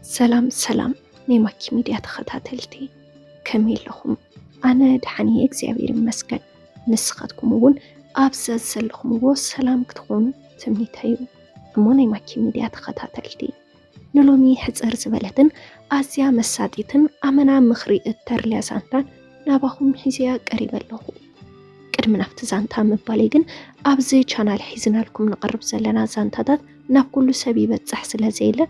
ሰላም ሰላም ናይ ማኪ ሚድያ ተኸታተልቲ፣ ከመይ ኣለኹም? ኣነ ደሓን እየ እግዚኣብሔር ይመስገን። ንስኻትኩም እውን ኣብ ዘዘለኹምዎ ሰላም ክትኾኑ ትምኒተይ እዩ። እሞ ናይ ማኪ ሚድያ ተኸታተልቲ፣ ንሎሚ ሕፅር ዝበለትን ኣዝያ መሳጢትን ኣመና ምኽሪ እተርልያ ዛንታን ናባኹም ሒዝያ ቀሪበ ኣለኹ። ቅድሚ ናብቲ ዛንታ ምባለይ ግን፣ ኣብዚ ቻናል ሒዝናልኩም ንቕርብ ዘለና ዛንታታት ናብ ኩሉ ሰብ ይበፅሕ ስለ ዘየለ፣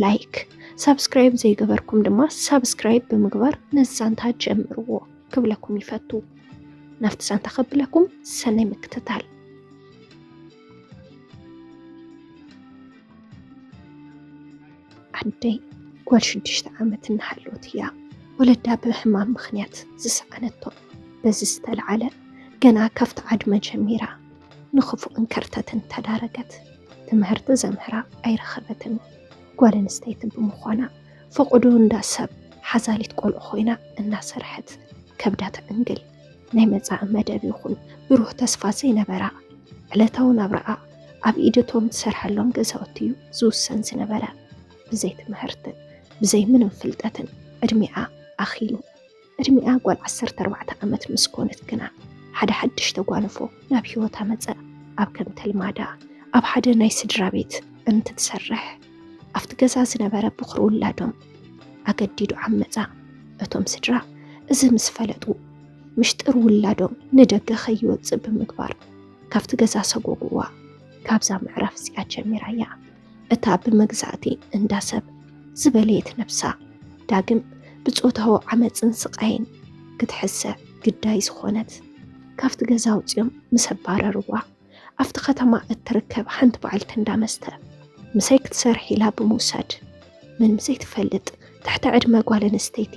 ላይክ፣ ሳብስክራይብ ዘይገበርኩም ድማ ሳብስክራይብ ብምግባር ነዚ ዛንታ ጀምርዎ ክብለኩም ይፈቱ። ናብቲ ዛንታ ከብለኩም ሰናይ ምክትታል። ኣደይ ጓል ሽዱሽተ ዓመት እናሃለወት እያ ወለዳ ብሕማም ምኽንያት ዝሰኣነቶ። በዚ ዝተለዓለ፣ ገና ካብቲ ዓድመ ጀሚራ ንኽፉእን ከርተትን ተዳረገት። ትምህርቲ ዘምህራ ኣይረኸበትን። ጓል ኣንስተይቲ ብምዃና፣ ፈቐዶ እንዳ ሰብ ሓዛሊት ቆልዑ ኮይና እናሰርሐት ከብዳ ተዕንግል። ናይ መጻኢ መደብ ይኹን ብሩህ ተስፋ ዘይነበራ፣ ዕለታዊ ናብራኣ ኣብ ኢድ እቶም ትሰርሐሎም ገዛውቲ እዩ ዝውሰን ዝነበረ። ብዘይ ትምህርትን ብዘይ ምንም ፍልጠትን ዕድሚኣ ኣኺሉ። ዕድሚኣ ጓል ዓሰርተ ኣርባዕተ ዓመት ምስ ኮነት ግና፣ ሓደ ሓድሽ ተጓንፎ ናብ ህይወታ መጸ። ኣብ ከምቲ ልማዳ ኣብ ሓደ ናይ ስድራ ቤት እንትትሰርሕ፣ ኣብቲ ገዛ ዝነበረ ብኹሪ ውላዶም ኣገዲዱ ዓመጻ። እቶም ስድራ እዚ ምስ ፈለጡ፣ ምሽጥር ውላዶም ንደገ ከይወጽእ ብምግባር ካብቲ ገዛ ሰጎግዋ። ካብዛ ምዕራፍ እዚኣ ጀሚራ እያ እታ ብመግዛእቲ እንዳ ሰብ ዝበለየት ነብሳ ዳግም ብጾታዊ ዓመጽን ስቓይን ክትሕሰ ግዳይ ዝኾነት። ካብቲ ገዛ ኣውጺኦም ምስ ኣባረርዋ፣ ኣብቲ ከተማ እትርከብ ሓንቲ በዓልቲ እንዳ መስተ ምሳይ ክትሰርሕ ኢላ ብምውሳድ፣ ምንም ዘይትፈልጥ ትሕቲ ዕድመ ጓል ኣንስተይቲ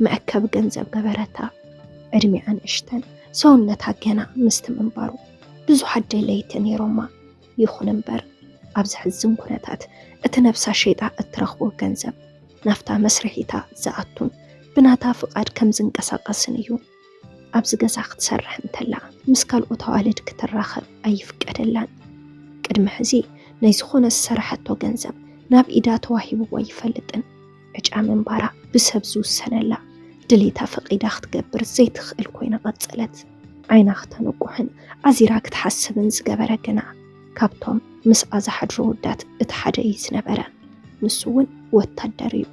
መእከቢ ገንዘብ ገበረታ። ዕድሚኣ ንእሽተን ሰውነታ ገና ምስቲ ምንባሩ ብዙሓት ደለይቲ ነይሮማ። ይኹን እምበር፣ ኣብ ዘሕዝን ኩነታት እቲ ነብሳ ሸይጣ እትረኽቦ ገንዘብ ናብታ መስርሒታ ዝኣቱን ብናታ ፍቓድ ከም ዝንቀሳቐስን እዩ። ኣብዚ ገዛ ክትሰርሕ እንተላ፣ ምስ ካልኦት ኣዋልድ ክትራኸብ ኣይፍቀደላን። ቅድሚ ሕዚ ናይ ዝኾነ ዝሰረሐቶ ገንዘብ ናብ ኢዳ ተዋሂብዎ ኣይፈልጥን። ዕጫ ምንባራ ብሰብ ዝውሰነላ፣ ድሌታ ፈቒዳ ክትገብር ዘይትኽእል ኮይና ቀጸለት። ዓይና ክተንቁሕን ኣዚራ ክትሓስብን ዝገበረ ግና፣ ካብቶም ምስኣ ዝሓድሩ ኣወዳት እቲ ሓደ እዩ ዝነበረ። ንሱ እውን ወታደር እዩ።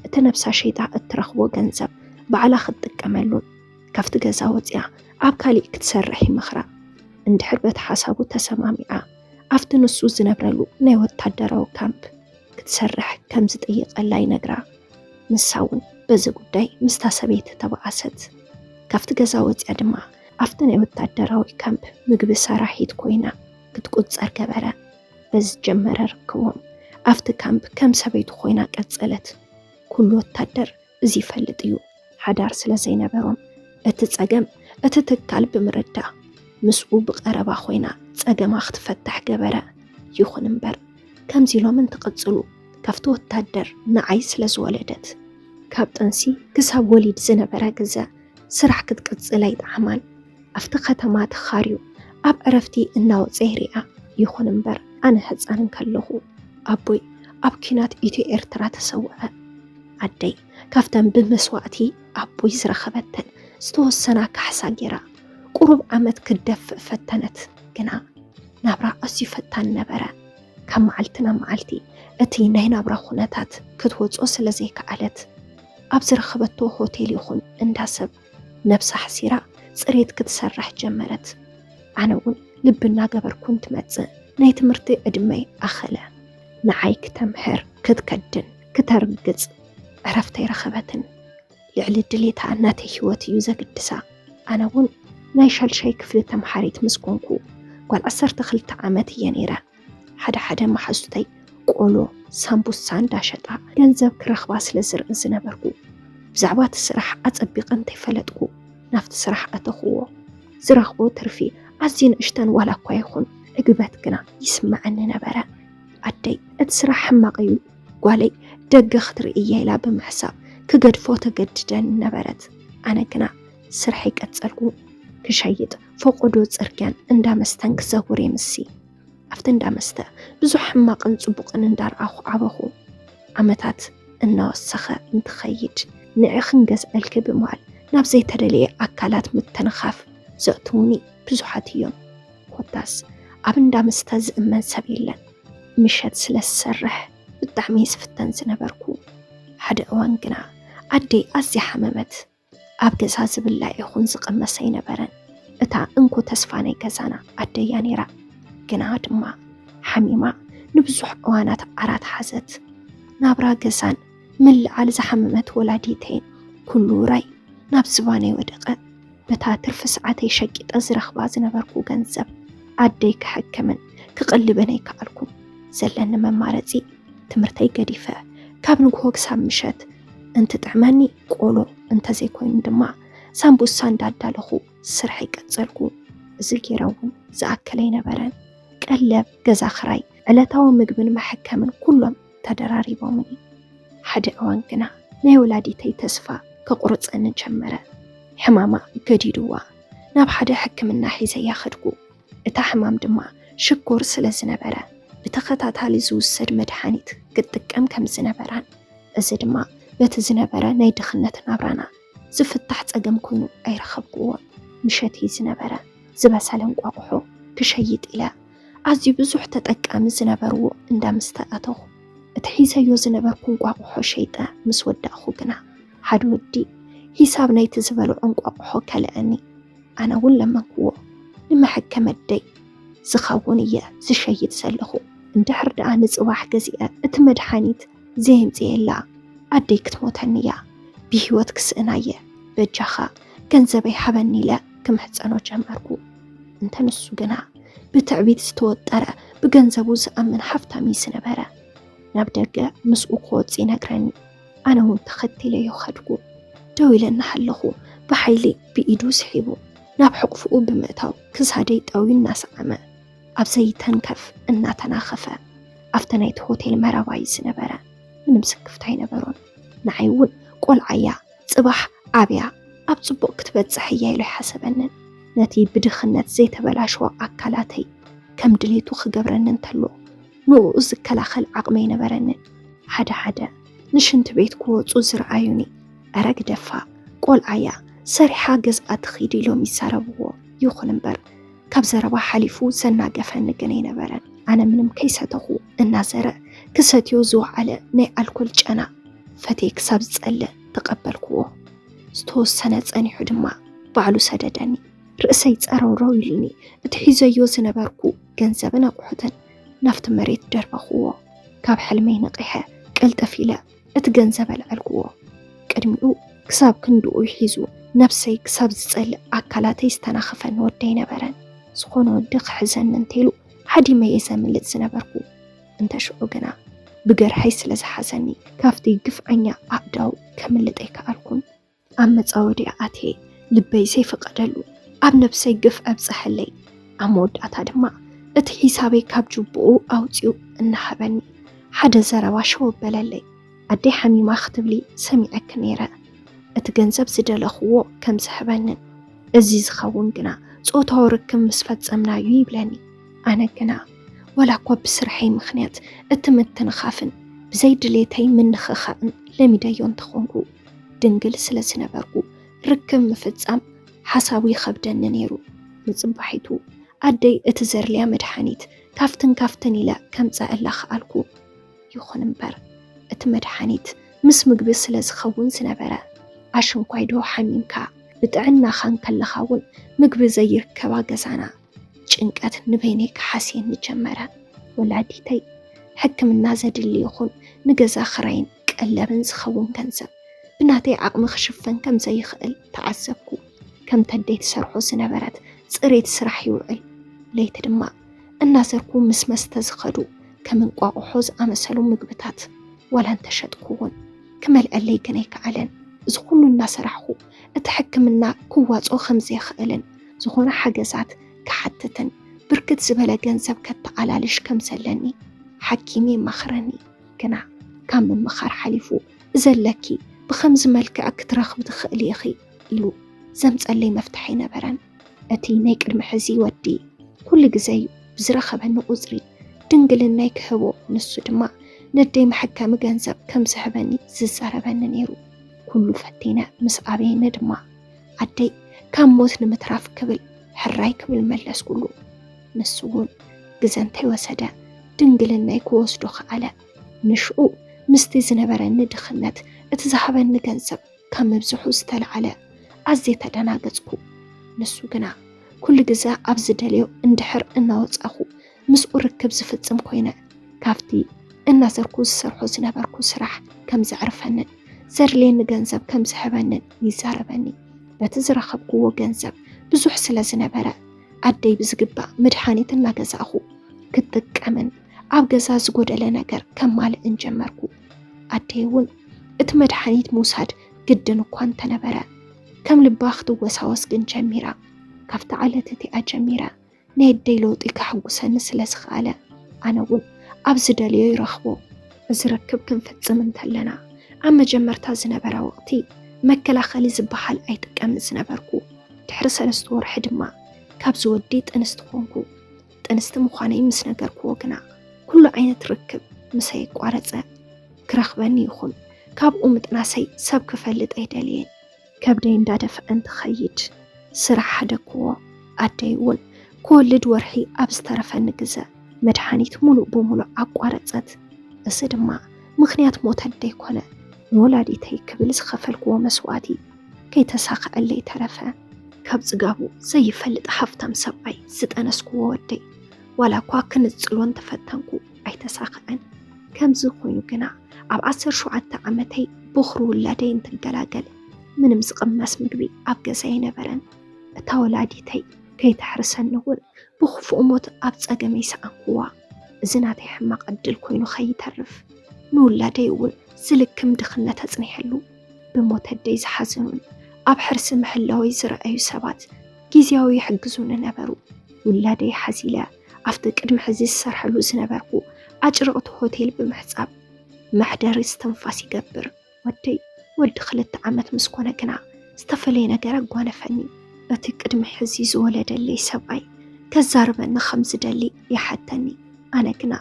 እቲ ነብሳ ሸይጣ እትረኽቦ ገንዘብ ባዕላ ክትጥቀመሉን ካብቲ ገዛ ወፂኣ ኣብ ካሊእ ክትሰርሕ ይመኽራ። እንድሕር በቲ ሓሳቡ ተሰማሚዓ፣ ኣብቲ ንሱ ዝነብረሉ ናይ ወታደራዊ ካምፕ ክትሰርሕ ከም ዝጥይቐላ ይነግራ። ንሳ እውን በዚ ጉዳይ ምስታ ሰበይቲ ተባኣሰት። ካብቲ ገዛ ወፂኣ ድማ ኣብቲ ናይ ወታደራዊ ካምፕ ምግቢ ሰራሒት ኮይና ክትቁፀር ገበረ። በዚ ዝጀመረ ርክቦም ኣብቲ ካምፕ ከም ሰበይቲ ኮይና ቀጸለት። ኩሉ ወታደር እዚ ይፈልጥ እዩ። ሓዳር ስለ ዘይነበሮም፣ እቲ ጸገም እቲ ትካል ብምርዳእ፣ ምስኡ ብቐረባ ኮይና ጸገማ ክትፈትሕ ገበረ። ይኹን እምበር፣ ከምዚ ኢሎም እንትቕጽሉ፣ ካብቲ ወታደር ንዓይ ስለ ዝወለደት፣ ካብ ጥንሲ ክሳብ ወሊድ ዝነበረ ግዘ ስራሕ ክትቅጽል ኣይጠዓማን። ኣብቲ ከተማ ተኻርዩ ኣብ ዕረፍቲ እናወጸ ይሪኣ። ይኹን እምበር፣ ኣነ ህጻን እንከለኹ ኣቦይ ኣብ ኲናት ኢትዮ ኤርትራ ተሰውአ። ኣደይ ካብተን ብመስዋእቲ ኣቦይ ዝረኸበተን ዝተወሰና ካሕሳ ጌራ ቁሩብ ዓመት ክትደፍእ ፈተነት። ግና ናብራ ኣዝዩ ፈታኒ ነበረ። ካብ መዓልቲ ናብ መዓልቲ እቲ ናይ ናብራ ኩነታት ክትወጾ ስለ ዘይከኣለት፣ ኣብ ዝረኸበቶ ሆቴል ይኹን እንዳ ሰብ ነብሳ ኣሕሲራ ጽሬት ክትሰርሕ ጀመረት። ኣነ እውን ልቢ እናገበርኩ እንትመጽእ ናይ ትምህርቲ ዕድመይ ኣኸለ። ንዓይ ክተምህር፣ ክትከድን፣ ክተርግጽ ዕረፍቲ ኣይረኸበትን። ልዕሊ ድሌታ ናተይ ህይወት እዩ ዘግድሳ። ኣነ እውን ናይ ሻልሻይ ክፍሊ ተምሃሪት ምስ ኮንኩ ጓል ዓሰርተ ክልተ ዓመት እየ ነይረ። ሓደ ሓደ መሓዙተይ ቆሎ፣ ሳምቡሳ እንዳሸጣ ገንዘብ ክረኽባ ስለ ዝርኢ ዝነበርኩ፣ ብዛዕባ እቲ ስራሕ ኣጸቢቐ እንተይፈለጥኩ ናብቲ ስራሕ ኣተኽዎ። ዝረኽቦ ትርፊ ኣዝዩ ንእሽተን ዋላ እኳ ይኹን፣ ዕግበት ግና ይስምዓኒ ነበረ። ኣደይ እቲ ስራሕ ሕማቕ እዩ፣ ጓለይ ደገ ክትርኢ እያ ኢላ ብምሕሳብ ክገድፎ ተገድደኒ ነበረት። ኣነ ግና ስርሐይ ቀጸልኩ። ክሸይጥ ፈቖዶ ጽርግያን እንዳ መስተን ክዘውር የምሲ። ኣብቲ እንዳ መስተ ብዙሕ ሕማቕን ጽቡቕን እንዳረኣኹ ዓበኹ። ዓመታት እናወሰኸ እንትኸይድ፣ ንዒ ክንገዝኣልኪ ብምባል ናብ ዘይተደለየ ኣካላት ምትንኻፍ ዘእትዉኒ ብዙሓት እዮም። ኮታስ ኣብ እንዳ መስተ ዝእመን ሰብ የለን። ምሸት ስለ ዝሰርሕ ብጣዕሚ ዝፍተን ዝነበርኩ። ሓደ እዋን ግና ኣደይ ኣዝያ ሓመመት። ኣብ ገዛ ዝብላዕ ይኹን ዝቕመስ ኣይነበረን። እታ እንኮ ተስፋ ናይ ገዛና ኣደያ ነይራ። ግና ድማ ሓሚማ ንብዙሕ እዋናት ዓራት ሓዘት። ናብራ ገዛን ምልዓል ዝሓመመት ወላዲተይን ኩሉ ውራይ ናብ ዝባነይ ወደቐ። በታ ትርፊ ሰዓተይ ሸቂጠ ዝረኽባ ዝነበርኩ ገንዘብ ኣደይ ክሕክምን ክቕልብን ኣይከኣልኩን። ዘለኒ መማረፂ ትምህርተይ ገዲፈ ካብ ንግሆ ክሳብ ምሸት እንትጥዕመኒ ቆሎ እንተዘይኮይኑ ድማ ሳምቡሳ እንዳዳለኹ ስርሐይ ቀጸልኩ። እዚ ገይረ እውን ዝኣክል ኣይነበረን። ቀለብ፣ ገዛ ክራይ፣ ዕለታዊ ምግብን መሐከምን ኩሎም ተደራሪቦምኒ። ሓደ እዋን ግና ናይ ወላዲተይ ተስፋ ከቑርጸኒ ጀመረ። ሕማማ ገዲድዋ ናብ ሓደ ሕክምና ሒዘያ ኸድኩ። እታ ሕማም ድማ ሽኮር ስለ ዝነበረ ብተኸታታሊ ዝውሰድ መድሓኒት ክትጥቀም ከም ዝነበራን እዚ ድማ በቲ ዝነበረ ናይ ድኽነት ናብራና ዝፍታሕ ጸገም ኮይኑ ኣይረኸብክዎን። ምሸት እዩ ዝነበረ። ዝበሰለ እንቋቑሖ ክሸይጥ ኢለ ኣዝዩ ብዙሕ ተጠቃሚ ዝነበርዎ እንዳ መስተ ኣተኹ። እቲ ሒዘዮ ዝነበርኩ እንቋቑሖ ሸይጠ ምስ ወዳእኹ ግና ሓደ ወዲ ሂሳብ ናይቲ ዝበልዖ እንቋቑሖ ከልአኒ። ኣነ እውን ለመንክዎ። ንመሐከመ ኣደይ ዝኸውን እየ ዝሸይጥ ዘለኹ። እንድሕር ደኣ ንጽባሕ ገዚአ እቲ መድሓኒት ዘየምጽኤላ ኣደይ ክትሞተኒ እያ። ብህይወት ክስእና እየ። በጃኻ ገንዘበይ ሃበኒ ኢለ ክምሕጸኖ ጀመርኩ። እንተ ንሱ ግና ብትዕቢት ዝተወጠረ ብገንዘቡ ዝኣምን ሃፍታም እዩ ዝነበረ። ናብ ደገ ምስኡ ክወጽእ ይነግረኒ። ኣነ እውን ተኸቲለዮ ኸድኩ። ደው ኢለ እናሃለኹ ብሓይሊ ብኢዱ ስሒቡ ናብ ሕቑፍኡ ብምእታው ክሳደይ ጠውዩ እናሰዓመ ኣብ ዘይተንከፍ እናተናኸፈ ኣብቲ ናይቲ ሆቴል መረባ እዩ ዝነበረ። ምንም ስክፍታ ኣይነበሮን። ንዓይ እውን ቆልዓያ ጽባሕ ዓብያ ኣብ ጽቡቕ ክትበጽሕ እያ ኢሉ ኣይሓሰበንን። ነቲ ብድኽነት ዘይተበላሸወ ኣካላተይ ከም ድሌቱ ክገብረኒ እንተሎ ንኡ ዝከላኸል ዓቕሚ ኣይነበረንን። ሓደ ሓደ ንሽንቲ ቤት ክወጹ ዝረኣዩኒ፣ "ኣረ ግደፋ፣ ቆልዓያ ሰሪሓ ገዝኣ ትኺድ" ኢሎም ይዛረብዎ። ይኹን እምበር ካብ ዘረባ ሓሊፉ ዘናገፈኒ ግን ኣይነበረን። ኣነ ምንም ከይሰተኹ እናዘረ ክሰትዮ ዝወዓለ ናይ ኣልኮል ጨና ፈትየ ክሳብ ዝጸልእ ተቐበልክዎ። ዝተወሰነ ጸኒሑ ድማ ባዕሉ ሰደደኒ። ርእሰይ ጸረውረው ኢሉኒ። እቲ ሒዘዮ ዝነበርኩ ገንዘብን ኣቑሑትን ናብቲ መሬት ደርበኽዎ። ካብ ሕልመይ ነቒሐ ቅልጥፍ ኢለ እቲ ገንዘብ ኣልዐልክዎ። ቅድሚኡ ክሳብ ክንድኡ ሒዙ ነብሰይ ክሳብ ዝጸልእ ኣካላተይ ዝተናኸፈኒ ወዲ ኣይነበረን። ዝኾነ ወዲ ክሕዘኒ እንተኢሉ ሃዲመ እየ ዘምልጥ ዝነበርኩ። እንተ ሽዑ ግና ብገርሀይ ስለ ዝሓዘኒ ካብቲ ግፍዐኛ ኣእዳው ከምልጥ ኣይከኣልኩን። ኣብ መጻወድያ ኣትየ ልበይ ዘይፈቐደሉ ኣብ ነብሰይ ግፍ ኣብጸሐለይ። ኣብ መወዳእታ ድማ እቲ ሒሳበይ ካብ ጁቡኡ ኣውጺኡ እናሃበኒ ሓደ ዘረባ ሸው ኣበለለይ። ኣደይ ሓሚማ ክትብሊ ሰሚዐኪ ነይረ። እቲ ገንዘብ ዝደለኽዎ ከም ዝህበንን እዚ ዝኸውን ግና ጾታዊ ርክብ ምስ ፈጸምና'ዩ ይብለኒ። ኣነ ግና ዋላ እኳ ብስርሐይ ምኽንያት እቲ ምትንኻፍን ብዘይ ድሌተይ ምንኽኻእን ለሚደዮ እንተኾንኩ፣ ድንግል ስለ ዝነበርኩ ርክብ ምፍጻም ሓሳቡ ይኸብደኒ ነይሩ። ንጽባሒቱ ኣደይ እቲ ዘድልያ መድሓኒት ካፍትን ካፍትን ኢለ ከምጽኣላ ከኣልኩ። ይኹን እምበር እቲ መድሓኒት ምስ ምግቢ ስለ ዝኸውን ዝነበረ፣ ኣሽንኳይ ዶ ሓሚምካ፣ ብጥዕናኻ እንከለኻ እውን ምግቢ ዘይርከባ ገዛና ጭንቀት ንበይነይ ክሓስየኒ ጀመረ። ወላዲተይ ሕክምና ዘድሊ ይኹን ንገዛ ክራይን ቀለብን ዝኸውን ገንዘብ ብናተይ ዓቕሚ ክሽፈን ከም ዘይኽእል ተዓዘብኩ። ከምቲ ኣደይ ትሰርሖ ዝነበረት ጽሬት ስራሕ ይውዕል፣ ለይቲ ድማ እናዘርኩ ምስ መስተ ዝኸዱ ከም እንቋቑሖ ዝኣመሰሉ ምግብታት ዋላ እንተሸጥኩ እውን ክመልአለይ ግን ኣይከኣለን። እዚ ኩሉ እናሰራሕኩ እቲ ሕክምና ክዋፅኦ ከም ዘየኽእልን ዝኾነ ሓገዛት ክሓትትን ብርክት ዝበለ ገንዘብ ከተኣላልሽ ከም ዘለኒ ሓኪም የማኽረኒ። ግና ካብ ምምኻር ሓሊፉ፣ "እዚ ኣለኪ፣ ብኸምዚ መልክዕ ክትረኽቢ ትኽእሊ ኢኺ" ኢሉ ዘምጸለይ መፍትሒ ኣይነበረን። እቲ ናይ ቅድሚ ሕዚ ወዲ ኩሉ ግዜ እዩ ብዝረኸበኒ ቁጽሪ ድንግልናይ ክህቦ፣ ንሱ ድማ ነደይ መሐከሚ ገንዘብ ከም ዝህበኒ ዝዛረበኒ ነይሩ። ኩሉ ፈቲነ ምስ ኣበየኒ ድማ ኣደይ ካብ ሞት ንምትራፍ ክብል ሕራይ ክብል መለስኩሉ። ንሱ እውን ግዘ እንተይወሰደ ድንግልናይ ክወስዶ ከኣለ። ንሽዑ ምስቲ ዝነበረኒ ድኽነት እቲ ዝሃበኒ ገንዘብ ካብ ምብዝሑ ዝተለዓለ ኣዝየ ተደናገጽኩ። ንሱ ግና ኩሉ ግዘ ኣብ ዝደልዮ እንድሕር እናወጻኹ ምስኡ ርክብ ዝፍጽም ኮይነ፣ ካብቲ እናዘርኩ ዝሰርሖ ዝነበርኩ ስራሕ ከም ዘዕርፈንን ዘድልየኒ ገንዘብ ከም ዝህበንን ይዛረበኒ። በቲ ዝረኸብክዎ ገንዘብ ብዙሕ ስለ ዝነበረ፣ ኣደይ ብዝግባእ መድሃኒት እናገዛእኹ ክጥቀምን ኣብ ገዛ ዝጎደለ ነገር ከማልእን ጀመርኩ። ኣደይ እውን እቲ መድሃኒት ምውሳድ ግድን እኳ እንተነበረ፣ ከም ልባ ክትወሳወስ ግን ጀሚራ። ካብቲ ዕለት እቲኣ ጀሚረ ናይ ኣደይ ለውጢ ከሐጉሰኒ ስለ ዝኸኣለ፣ ኣነ እውን ኣብ ዝደልዮ ይረኽቦ። እዚ ርክብ ክንፍጽም እንተለና፣ ኣብ መጀመርታ ዝነበረ ወቕቲ መከላኸሊ ዝበሃል ኣይጥቀምን ዝነበርኩ። ድሕሪ ሰለስተ ወርሒ ድማ ካብዚ ወዲ ጥንስቲ ኮንኩ። ጥንስቲ ምዃነይ ምስ ነገርክዎ ግና፣ ኩሉ ዓይነት ርክብ ምሰይ ኣቋረጸ። ክረኽበኒ ይኹን ካብኡ ምጥናሰይ ሰብ ክፈልጥ ኣይደልየን። ከብደይ እንዳደፍአ እንትኸይድ ስራሕ ሃደክዎ። ኣደይ እውን ክወልድ ወርሒ ኣብ ዝተረፈኒ ግዘ መድሃኒት ሙሉእ ብሙሉእ ኣቋረጸት። እዚ ድማ ምኽንያት ሞት ኣደይ ኮነ። ንወላዲተይ ክብል ዝኸፈልክዎ መስዋእቲ ከይተሳኽዐለይ ተረፈ። ካብ ጽጋቡ ዘይፈልጥ ሃፍታም ሰብኣይ ዝጠነስክዎ ወደይ፣ ዋላ እኳ ክንጽሎ እንተፈተንኩ ኣይተሳኽዐን። ከምዚ ኮይኑ ግና ኣብ ዓሰርተ ሸውዓተ ዓመተይ ቦኽሪ ውላደይ እንትገላገል ምንም ዝቕመስ ምግቢ ኣብ ገዛ ኣይነበረን። እታ ወላዲተይ ከይተሕርሰኒ እውን ብኽፉእ ሞት ኣብ ጸገመይ ሰኣንክዋ። እዚ ናተይ ሕማቕ ዕድል ኮይኑ ከይተርፍ ንውላደይ እውን ዝልክም ድኽነት ኣጽኒሐሉ። ብሞት ኣደይ ዝሓዘኑን ኣብ ሕርሲ ምሕላወይ ዝረኣዩ ሰባት ግዝያዊ ይሕግዙኒ ነበሩ። ውላደይ ሓዚለ ኣብቲ ቅድሚ ሕዚ ዝሰርሐሉ ዝነበርኩ ኣጭርቕቲ ሆቴል ብምሕጻብ መሕደሪ እስትንፋስ ይገብር። ወደይ ወዲ ክልተ ዓመት ምስ ኮነ ግና ዝተፈለየ ነገር ኣጓነፈኒ። እቲ ቅድሚ ሕዚ ዝወለደለይ ሰብኣይ ከዛርበኒ ከም ዝደሊ ይሓተኒ። ኣነ ግና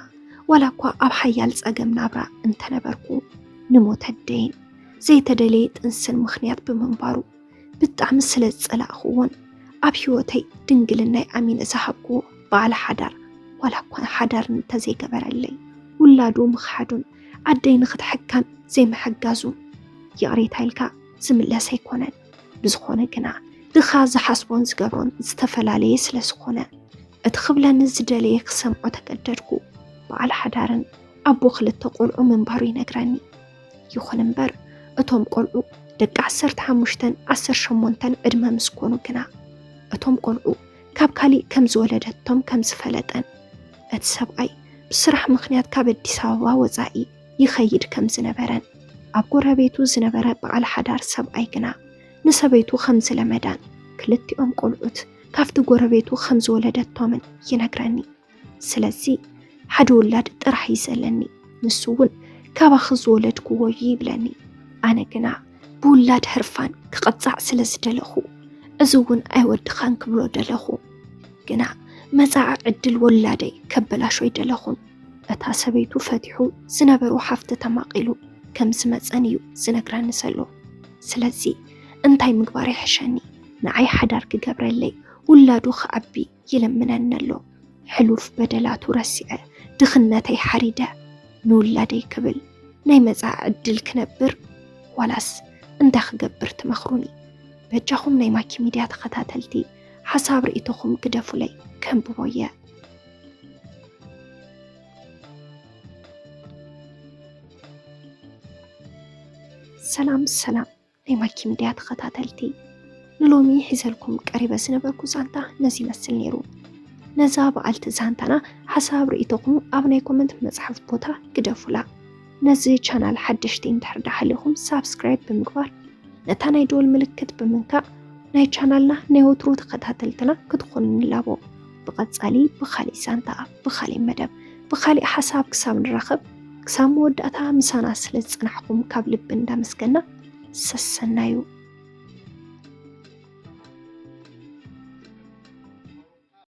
ዋላ እኳ ኣብ ሓያል ጸገም ናብራ እንተነበርኩ፣ ንሞት ኣደይን ዘይተደለየ ጥንስን ምኽንያት ብምንባሩ ብጣዕሚ ስለ ዝጸላእኽዎን ኣብ ህይወተይ ድንግልናይ ኣሚነ ዝሃብክዎ በዓል ሓዳር ዋላ እኳ ሓዳር እንተዘይገበረለይ፣ ውላዱ ምኽሓዱን ኣደይ ንኽትሕከም ዘይምሕጋዙ ይቕሬታ ኢልካ ዝምለስ ኣይኮነን። ብዝኾነ ግና ድኻ ዝሓስቦን ዝገብሮን ዝተፈላለየ ስለ ዝኾነ፣ እቲ ክብለኒ ዝደለየ ክሰምዖ ተገደድኩ። በዓል ሓዳርን ኣቦ ክልተ ቆልዑ ምንባሩ ይነግረኒ። ይኹን እምበር እቶም ቆልዑ ደቂ ዓሰርተ ሓሙሽተን ዓሰርተ ሸሞንተን ዕድመ ምስ ኮኑ ግና፣ እቶም ቆልዑ ካብ ካሊእ ከም ዝወለደቶም ከም ዝፈለጠን፣ እቲ ሰብኣይ ብስራሕ ምኽንያት ካብ ኣዲስ ኣበባ ወጻኢ ይኸይድ ከም ዝነበረን፣ ኣብ ጎረቤቱ ዝነበረ በዓል ሓዳር ሰብኣይ ግና ንሰበይቱ ከም ዝለመዳን ክልቲኦም ቆልዑት ካብቲ ጎረቤቱ ከም ዝወለደቶምን ይነግረኒ። ስለዚ ሓደ ውላድ ጥራሕ እዩ ዘለኒ፣ ንሱ እውን ካባኺ ዝወለድክዎ እዩ ይብለኒ። ኣነ ግና ብውላድ ህርፋን ክቐጻዕ ስለ ዝደለኹ፣ እዚ እውን ኣይወድኻን ክብሎ ደለኹ። ግና መጻኢ ዕድል ወላደይ ከበላሾ ኣይደለኹን። እታ ሰበይቱ ፈቲሑ ዝነበሮ ሃፍቲ ተማቒሉ ከም ዝመጸን እዩ ዝነግረኒ ዘሎ። ስለዚ እንታይ ምግባር ይሕሸኒ? ንዓይ ሓዳር ክገብረለይ፣ ውላዱ ክዓቢ ይልምነኒ ኣሎ። ሕሉፍ በደላቱ ረሲዐ፣ ድኽነተይ ሓሪደ፣ ንውላደይ ክብል ናይ መጻኢ ዕድል ክነብር፣ ዋላስ እንታይ ክገብር ትመኽሩኒ? በጃኹም ናይ ማኪ ሚድያ ተኸታተልቲ ሓሳብ ርእይቶኹም ግደፉለይ፣ ከንብቦ እየ። ሰላም ሰላም ናይ ማኪ ሚድያ ተኸታተልቲ፣ ንሎሚ ሒዘልኩም ቀሪበ ዝነበርኩ ዛንታ ነዚ ይመስል ነይሩ። ነዛ በዓልቲ ዛንታና ሓሳብ ርእይቶኹም ኣብ ናይ ኮመንት መጽሓፍ ቦታ ግደፉላ። ነዚ ቻናል ሓደሽቲ እንድሕር ደኣ ሃሊኹም ሳብስክራይብ ብምግባር ነታ ናይ ደወል ምልክት ብምንካእ ናይ ቻናልና ናይ ወትሩ ተኸታተልትና ክትኾኑ ንላቦ። ብቐጻሊ ብኻሊእ ዛንታ፣ ብኻሊእ መደብ፣ ብኻሊእ ሓሳብ ክሳብ ንራኸብ፣ ክሳብ መወዳእታ ምሳና ስለ ዝጸናሕኩም ካብ ልቢ እንዳመስገና፣ ሰሰናዩ።